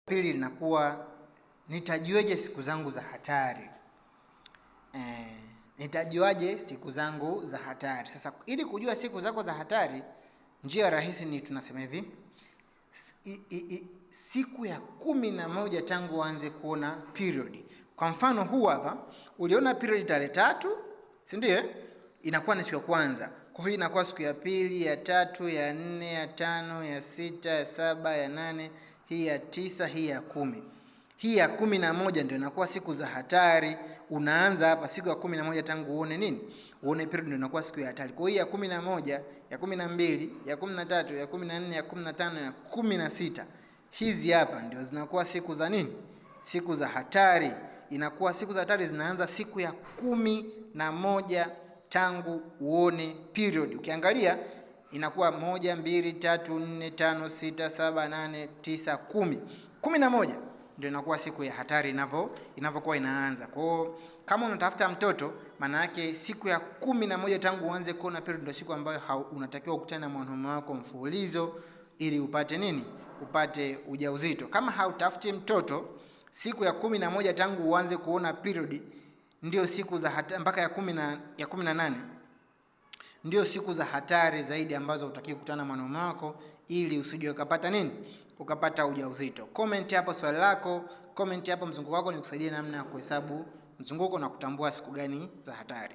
Pili linakuwa nitajueje siku zangu za hatari? Nitajuaje siku zangu za hatari? Sasa ili kujua siku zako za hatari, njia rahisi ni tunasema hivi, siku ya 11 tangu uanze kuona period. Kwa mfano huu hapa, uliona period tarehe 3, si ndio? Inakuwa ni siku ya kwanza. Kwa hiyo inakuwa siku ya pili, ya tatu, ya nne, ya tano, ya sita, ya saba, ya nane, hii ya 9, hii ya 10. Hii ya 11 ndio inakuwa siku za hatari. Unaanza hapa siku ya 11 tangu uone nini? Uone period ndio inakuwa siku ya hatari. Kwa hiyo ya 11, ya 12, ya 13, ya 14, ya 15, ya 16. Hizi hapa ndio zinakuwa siku za nini? Siku za hatari. Inakuwa siku za hatari zinaanza siku ya 11 tangu uone period. Ukiangalia inakuwa 1, 2, 3, 4, 5, 6, 7, 8, 9, 10. 11 ndio inakuwa siku ya hatari inavyokuwa inaanza. Kwa hiyo kama unatafuta mtoto, maana yake siku ya 11 tangu uanze kuona period ndio siku ambayo unatakiwa kukutana na mwanaume wako mfululizo ili upate nini? Upate ujauzito. Kama hautafuti mtoto, siku ya 11 tangu uanze kuona period ndio siku za mpaka ya 18 ndio siku za hatari zaidi ambazo hutakiwi kukutana na mwanaume wako ili usije ukapata nini? Ukapata ujauzito. Comment hapo swali lako, comment hapo mzunguko wako, nikusaidie namna ya kuhesabu mzunguko na kutambua siku gani za hatari.